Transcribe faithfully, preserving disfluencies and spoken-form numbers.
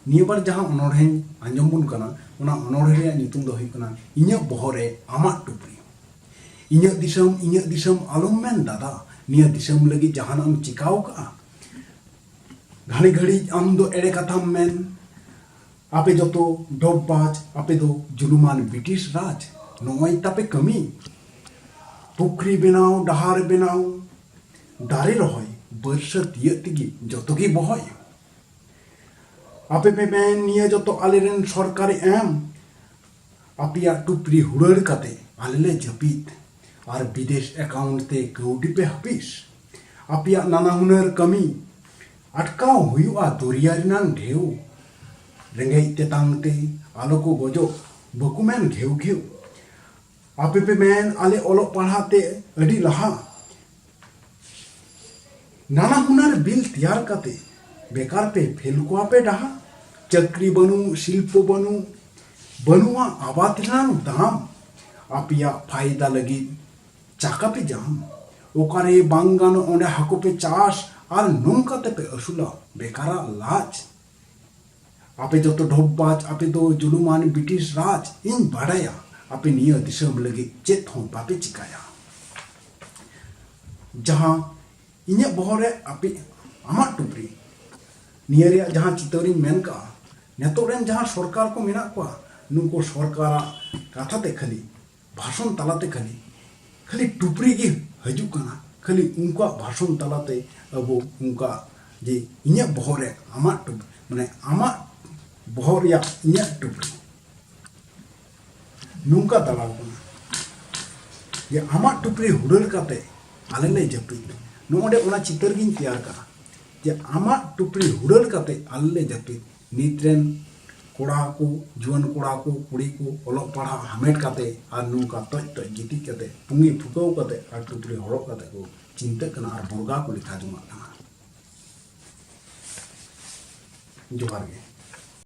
ᱱᱤᱭᱟᱹ ᱵᱟᱨ ᱡᱟᱦᱟᱸ ᱚᱱᱚᱬᱦᱮᱧ ᱟᱸᱡᱚᱢ ᱵᱚᱱ ᱠᱟᱱᱟ, ᱚᱱᱟ ᱚᱱᱚᱬᱦᱮ ᱨᱮᱭᱟᱜ ᱧᱩᱛᱩᱢ ᱫᱚ ᱦᱩᱭᱩᱜ ᱠᱟᱱᱟ ᱤᱧᱟᱹᱜ ᱵᱚᱦᱚᱜ ᱨᱮ ᱟᱢᱟᱜ ᱴᱩᱯᱨᱤ᱾ ᱤᱧᱟᱹᱜ ᱫᱤᱥᱚᱢ, ᱤᱧᱟᱹᱜ ᱫᱤᱥᱚᱢ ᱟᱞᱚᱢ ᱢᱮᱱ ᱫᱟᱫᱟ, ᱱᱤᱭᱟᱹ ᱫᱤᱥᱚᱢ ᱞᱟᱹᱜᱤᱫ ᱡᱟᱦᱟᱱᱟᱜ ᱮᱢ ᱪᱤᱠᱟᱹᱣ ᱠᱟᱜᱼᱟ? ᱜᱷᱟᱹᱲᱤ ᱜᱷᱟᱹᱲᱤᱡ ᱟᱢ ᱫᱚ ᱮᱲᱮ ᱠᱟᱛᱷᱟᱢ ᱢᱮᱱ᱾ ᱟᱯᱮ ᱡᱚᱛᱚ ᱰᱚᱵ ᱵᱟᱡ, ᱟᱯᱮ ᱫᱚ ᱡᱩᱞᱩᱢᱟᱱ ᱵᱨᱤᱴᱤᱥ ᱨᱟᱡᱽ, ᱱᱚᱜᱼᱚᱭ ᱛᱟᱯᱮ ᱠᱟᱹᱢᱤ᱾ ᱯᱩᱠᱷᱨᱤ ᱵᱮᱱᱟᱣ, ᱰᱟᱦᱟᱨ ᱵᱮᱱᱟᱣ, ᱫᱟᱨᱮ ᱨᱚᱦᱚᱭ, ᱵᱟᱹᱨᱥᱟᱹ ᱛᱤᱭᱟᱹᱜ ᱛᱮᱜᱮ ᱡᱚᱛᱚ ᱜᱮ ᱵᱚᱦᱚᱭ᱾ ᱟᱯᱮ ᱯᱮ ᱢᱮᱱ ᱱᱤᱭᱟᱹ ᱡᱚᱛᱚ ᱟᱞᱮᱨᱮᱱ ᱥᱚᱨᱠᱟᱨᱮ ᱮᱢ᱾ ᱟᱯᱮᱭᱟᱜ ᱴᱩᱯᱨᱤ ᱦᱩᱲᱟᱹᱲ ᱠᱟᱛᱮ ᱟᱞᱮ ᱞᱮ ᱡᱟᱹᱯᱤᱫ᱾ ᱟᱨ ᱵᱤᱫᱮᱥ ᱮᱠᱟᱣᱩᱱᱴ ᱛᱮ ᱠᱟᱹᱣᱰᱤ ᱯᱮ ᱦᱟᱹᱯᱤᱥ᱾ ᱟᱯᱮᱭᱟᱜ ᱱᱟᱱᱟ ᱦᱩᱱᱟᱹᱨ ᱠᱟᱹᱢᱤ ᱟᱴᱠᱟᱣ ᱦᱩᱭᱩᱜᱼᱟ ᱫᱚᱨᱭᱟ ᱨᱮᱱᱟᱝ ᱰᱷᱮᱣ᱾ ᱨᱮᱸᱜᱮᱡ ᱛᱮᱛᱟᱝ ᱛᱮ ᱟᱞᱚ ᱠᱚ ᱜᱚᱡᱚᱜ ᱵᱟᱠᱚ ᱢᱮᱱ ᱜᱷᱮᱣ ᱜᱷᱮᱣ᱾ ᱟᱯᱮ ᱯᱮ ᱢᱮᱱ ᱟᱞᱮ ᱚᱞᱚᱜ ᱯᱟᱲᱦᱟᱜ ᱛᱮ ᱟᱹᱰᱤ ᱞᱟᱦᱟ᱾ ᱱᱟᱱᱟ ᱦᱩᱱᱟᱹᱨ ᱵᱤᱞ ᱛᱮᱭᱟᱨ ᱠᱟᱛᱮ ᱵᱮᱠᱟᱨ ᱯᱮ ᱯᱷᱮᱞ ᱠᱚᱣᱟ ᱯᱮ ᱰᱟᱦᱟ᱾ ᱪᱟᱹᱠᱨᱤ ᱵᱟᱹᱱᱩᱜ, ᱥᱤᱞᱯᱚ ᱵᱟᱹᱱᱩᱜ, ᱵᱟᱹᱱᱩᱜᱼᱟ ᱟᱵᱟᱫ ᱨᱮᱱᱟᱝ ᱫᱟᱢ᱾ ᱟᱯᱮᱭᱟᱜ ᱯᱷᱟᱭᱫᱟ ᱞᱟᱹᱜᱤᱫ ᱪᱟᱠᱟ ᱯᱮ ᱡᱟᱢ᱾ ᱚᱠᱟᱨᱮ ᱵᱟᱝ ᱜᱟᱱᱚᱜ ᱚᱸᱰᱮ ᱦᱟᱹᱠᱩ ᱯᱮ ᱪᱟᱥ ᱟᱨ ᱱᱚᱝᱠᱟ ᱛᱮᱯᱮ ᱟᱹᱥᱩᱞᱟ ᱵᱮᱠᱟᱨᱟᱜ ᱞᱟᱡ᱾ ᱟᱯᱮ ᱡᱚᱛᱚ ᱰᱷᱚᱯ ᱵᱟᱡ, ᱟᱯᱮ ᱫᱚ ᱡᱩᱞᱩᱢᱟᱱ ᱵᱨᱤᱴᱤᱥ ᱨᱟᱡᱽ, ᱤᱧ ᱵᱟᱰᱟᱭᱟ ᱟᱯᱮ ᱱᱤᱭᱟᱹ ᱫᱤᱥᱚᱢ ᱞᱟᱹᱜᱤᱫ ᱪᱮᱫ ᱦᱚᱸ ᱵᱟᱯᱮ ᱪᱤᱠᱟᱹᱭᱟ᱾ ᱡᱟᱦᱟᱸ ᱤᱧᱟᱹᱜ ᱵᱚᱦᱚᱜ ᱨᱮ ᱟᱯᱮ ᱟᱢᱟᱜ ᱴᱩᱯᱨᱤ, ᱱᱤᱭᱟᱹ ᱨᱮᱭᱟᱜ ᱡᱟᱦᱟᱸ ᱪᱤᱛᱟᱹᱨᱤᱧ ᱢᱮᱱ ᱠᱟᱜᱼᱟ, ᱱᱤᱛᱚᱜ ᱨᱮᱱ ᱡᱟᱦᱟᱸ ᱥᱚᱨᱠᱟᱨ ᱠᱚ ᱢᱮᱱᱟᱜ ᱠᱚᱣᱟ, ᱱᱩᱠᱩ ᱥᱚᱨᱠᱟᱨᱟᱜ ᱠᱟᱛᱷᱟ ᱛᱮ ᱠᱷᱟᱹᱞᱤ ᱵᱷᱟᱥᱚᱱ ᱛᱟᱞᱟᱛᱮ ᱠᱷᱟᱹᱞᱤ, ᱠᱷᱟᱹᱞᱤ ᱴᱩᱯᱨᱤ ᱜᱮ ᱦᱤᱡᱩᱜ ᱠᱟᱱᱟ᱾ ᱠᱷᱟᱹᱞᱤ ᱩᱱᱠᱩᱣᱟᱜ ᱵᱷᱟᱥᱚᱱ ᱛᱟᱞᱟᱛᱮ ᱟᱵᱚ ᱚᱱᱠᱟ ᱡᱮ ᱤᱧᱟᱹᱜ ᱵᱚᱦᱚᱜ ᱨᱮ ᱟᱢᱟᱜ ᱴᱩᱯᱨᱤ, ᱢᱟᱱᱮ ᱟᱢᱟᱜ ᱵᱚᱦᱚᱜ ᱨᱮᱭᱟᱜ ᱤᱧᱟᱹᱜ ᱴᱩᱯᱨᱤ, ᱱᱚᱝᱠᱟ ᱫᱟᱬᱟᱣ ᱠᱟᱱᱟ ᱡᱮ ᱟᱢᱟᱜ ᱴᱩᱯᱨᱤ ᱦᱩᱲᱟᱹᱲ ᱠᱟᱛᱮ ᱟᱞᱮ ᱞᱮ ᱡᱟᱹᱯᱤᱫ᱾ ᱱᱚᱜᱼᱚᱸᱰᱮ ᱚᱱᱟ ᱪᱤᱛᱟᱹᱨ ᱜᱤᱧ ᱛᱮᱭᱟᱨ ᱠᱟᱜᱼᱟ ᱡᱮ ᱟᱢᱟᱜ ᱴᱩᱯᱨᱤ ᱦᱩᱲᱟᱹᱲ ᱠᱟᱛᱮ ᱟᱞᱮ ᱞᱮ ᱡᱟᱹᱯᱤᱫ᱾ ᱱᱤᱛ ᱨᱮᱱ ᱠᱚᱲᱟ ᱠᱚ, ᱡᱩᱣᱟᱹᱱ ᱠᱚᱲᱟ ᱠᱚ, ᱠᱩᱲᱤ ᱠᱚ ᱚᱞᱚᱜ ᱯᱟᱲᱦᱟᱜ ᱦᱟᱢᱮᱴ ᱠᱟᱛᱮ ᱟᱨ ᱱᱚᱝᱠᱟ ᱛᱚᱡ ᱛᱚᱡ ᱜᱤᱛᱤᱡ ᱠᱟᱛᱮ, ᱯᱩᱸᱜᱤ ᱯᱷᱩᱠᱟᱹᱣ ᱠᱟᱛᱮ ᱟᱨ ᱴᱩᱯᱨᱤ ᱦᱚᱨᱚᱜ ᱠᱟᱛᱮ ᱠᱚ ᱪᱤᱱᱛᱟᱹᱜ ᱠᱟᱱᱟ ᱟᱨ ᱵᱚᱨᱜᱟ ᱠᱚ ᱞᱮᱠᱷᱟ ᱡᱚᱝᱟᱜ ᱠᱟᱱᱟ᱾ ᱡᱚᱦᱟᱨ ᱜᱮ᱾